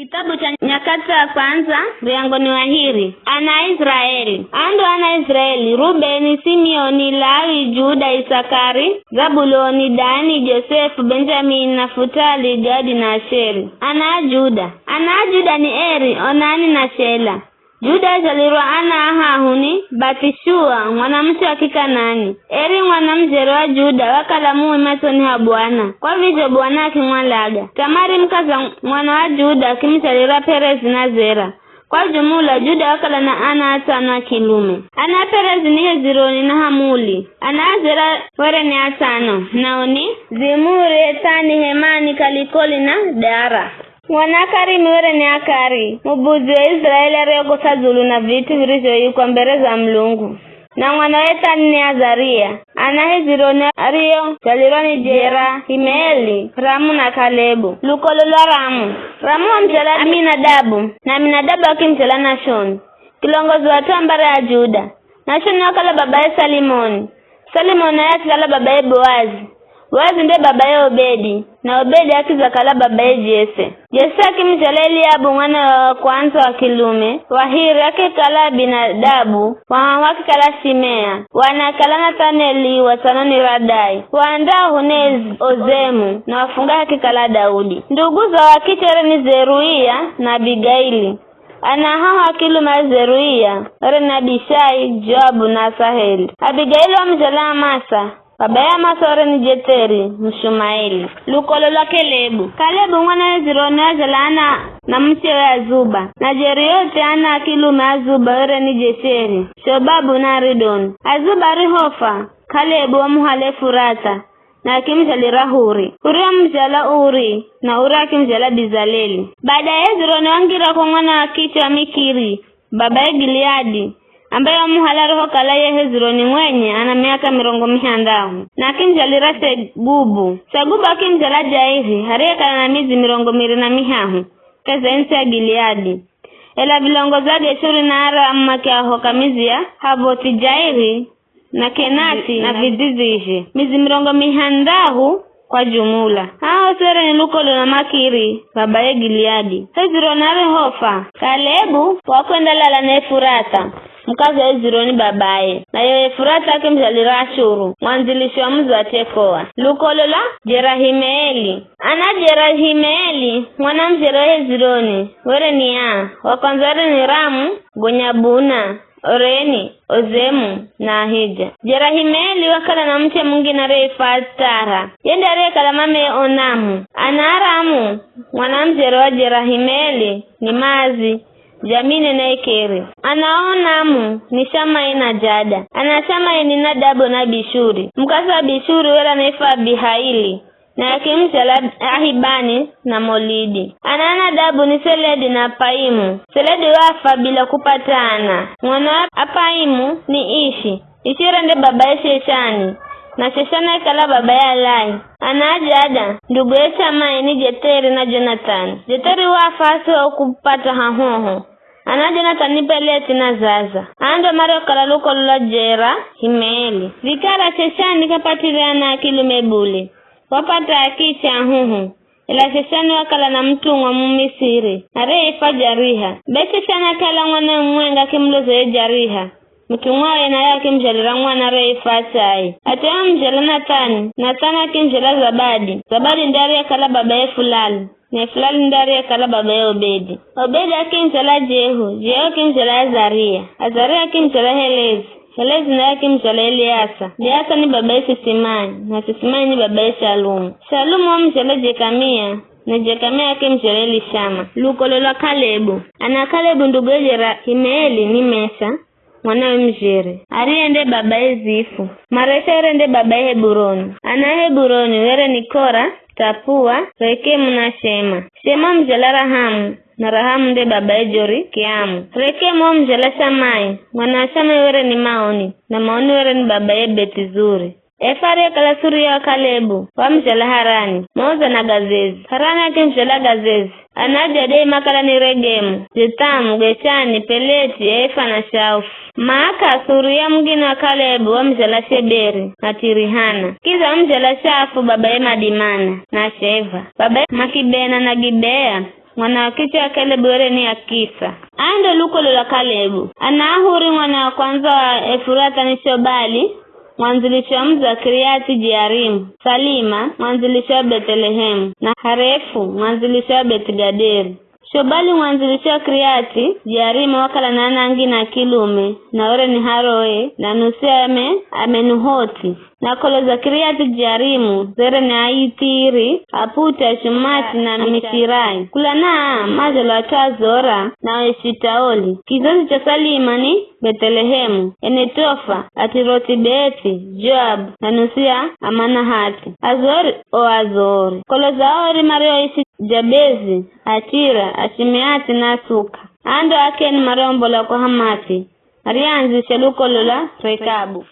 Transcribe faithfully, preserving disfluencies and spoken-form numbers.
Kitabu cha Nyakati za Kwandza, muryango ni wa hiri. Ana a Iziraeli. Aa ndo ana a Iziraeli: Rubeni, Simioni, Lawi, Juda, Isakari, Zabuloni, Dani, Josefu, Benjamini, Nafutali, Gadi na Asheri. Ana a Juda. Ana a Juda ni Eri, Onani na Shela. Juda azalirwa ana ahahu ni Bathishua, mwanamuche wa Kikanani. Eri mwanamuzhere wa Juda wakala muwi machoni ha Bwana, kwa vizho Bwana akimwalaga. Tamari mukaza mwana wa Juda akimuzalira Perezi na Zera. Kwa jumula, Juda wakala na ana atsano a kilume. Ana a Perezi ni Hezironi na Hamuli. Ana a Zera were ni atsano, nao ni Zimuri, Ethani, Hemani, Kalikoli na Dara. Mwana Karimi were ni Akari, mubuzi wa Iziraeli ariyekosa dzulu na vit'u virizhoikwa mbere za Mulungu. Na mwana wa Ethani ni Azaria. Ana Hezironi ariyozalirwa ni Jerahimeeli, Ramu na Kalebu. Lukolo lwa Ramu. Ramu wamuzhala Aminadabu, na Aminadabu akimuzhala Nashoni, kilongozi wa at'u a mbari ya Juda. Nashoni wakala babaye Salimoni. Salimoni naye akikala babaye Boazi. Boazi nde babaye Obedi, na Obedi akizakala babaye Jese. Jese akimuzhala Eliabu mwana wa kwandza wa kilume, wa hiri akikala Abinadabu, wa hahu akikala Shimea, wa ana akikala Nathaneli, wa tsano ni Radai, wa andahu ni Ozemu, na wa fungahe akikala Daudi. Ndugu za wa kiche were ni Zeruia na Abigaili. Ana ahahu a kilume a Zeruia were ni Abishai, Joabu na Asaheli. Abigaili wamuzhala Amasa. Babaye Amasa were ni Jetheri, Mushumaeli. Lukolo lwa Kalebu. Kalebu mwana wa Hezironi wazhala ana na muchewe Azuba. Na Jeriothi ana a kilume a Azuba were ni Jesheri, Shobabu na Aridoni. Azuba arihofa, Kalebu wamuhala Efuratha, na akimuzhalira Huri. Huri wamuzhala Uri, na Uri akimuzhala Bizaleli. Baadaye Hezironi wangira kwa mwana wa kiche wa Mikiri, babaye Gileadi, ambaye wamuhala arihokala ye Hezironi mwenye ana miaka mirongo mihandahu, na akimuzhalira Segubu. Segubu akimuzhala Jairi, ariyekala na midzi mirongo miri na mihahu, kahi za ntsi ya Gileadi. Ela vilongozi a Geshuri na Aramu makiahoka midzi ya Havothi-Jairi, na Kenathi na vidzizizhe, midzi mirongo mihandahu kwa jumula. Aa osi were ni lukolo lwa Makiri, babaye Gileadi. Hezironi arihofa, Kalebu wakwendalala na Efuratha, mukaza Hezironi babaye, naye Efuratha akimuzhalira Ashuru, mwandzilishi wa mudzi wa Tekoa. Lukolo lwa Jerahimeeli. Ana a Jerahimeeli, mwana muzhere wa Hezironi, were ni aa: wa kwandza were ni Ramu, gonya Buna, Oreni, Ozemu, na Ahija. Jerahimeeli wakala na muche mungine ariyeifwa Tara. Ye nde ariyekala mameye Onamu. Ana a Ramu, mwana muzhere wa Jerahimeeli, ni Maazi, Jamine na Ekeri. Ana a Onamu ni Shamai na Jada. Ana a Shamai ni Nadabu na Abishuri. Mukaza Abishuri were anaifwa Abihaili, na akimuzhala Ahibani na Molidi. Ana a Nadabu ni Seledi na Apaimu. Seledi wafa bila kupata ana. Mwana wa Apaimu ni Ishi. Ishi were nde babaye Sheshani, na Sheshani akikala babaye Alai. Ana a Jada, nduguye Shamai, ni Jetheri na Jonathani. Jetheri wafa asiho kupata hahoho. Ana a Jonathani ni Peleti na Zaza. Aa ndo mariokala lukolo lwa Jerahimeeli. Vikara Sheshani k'apatire ana a kilume bule. Wapata akiche ahuhu. Ela Sheshani wakala na mutumwa Mumisiri, ariyeifwa Jariha. Be Sheshani akihala mwana mumwenga akimuloza ye Jariha, mutumwaye naye akimuzhalira mwana ariyeifwa Atsai. Atsai wamuzhala Nathani, Nathani akimuzhala Zabadi. Zabadi nde ariyekala babaye Efulali, na Efulali nde ariyekala babaye Obedi. Obedi akimuzhala Jehu, Jehu akimuzhala Azaria, Azaria akimuzhala Helezi, Helezi naye akimuzhala Eliasa. Eliasa ni babaye Sisimai, na Sisimai ni babaye Shalumu. Shalumu wamuzhala Jekamia, na Jekamia akimuzhala Elishama. Lukolo lwa Kalebu. Ana a Kalebu nduguye Jerahimeeli ni Mesha, mwanawe muzhere, ariye nde babaye Zifu. Maresha were nde babaye Heburoni. Ana a Heburoni were ni Kora, Tapua, Rekemu na Shema. Shema wamuzhala Rahamu, na Rahamu nde babaye Jorikiamu. Rekemu wamuzhala Shamai, mwana wa Shamai were ni Maoni, na Maoni were ni babaye Bethizuri. Efa ariyekala suria wa Kalebu, wamuzhala Harani, Moza na Gazezi. Harani akimuzhala Gazezi. Ana a Jadai makala ni Regemu, Jethamu, Geshani, Peleti, Efa na Shaufu. Maaka suria mungine wa Kalebu wamuzhala Sheberi na Tirihana. Kidza wamuzhala Shaafu babaye Madimana na Sheva, babaye Makibena na Gibea. Mwana wa kiche wa Kalebu were ni Akisa. Aya ndo lukolo lwa Kalebu. Ana a Huri mwana wa kwandza wa Efurata ni Shobali, mwandzilishi wa mudzi wa Kiriati Jearimu, Salima, mwandzilishi wa Bethlehemu, na Harefu, mwandzilishi wa Bethgaderi. Shobali mwandzilishi wa Kiriati Jearimu wakala na ana angine a kilume, na were ni Haroe, na Nusiame, Amenuhoti. Na kolo za Kiriati Jearimu zere ni Aithiri, Aputi, Ashumathi na Mishirai. Kula na aa mazhalwa at'u a Zora na Eshitaoli. Kizazi cha Salima ni Bethlehemu, Enetofa, Atirothi-Bethi, Joabu, na Nusia, Amanahati. Azori o Azori. Kolo za Ori marioishi Jabezi, Atira, Ashimeati na Suka. Aa ndo Akeni mariombolwa ko Hamathi, mariandzishe lukolo lwa Rekabu.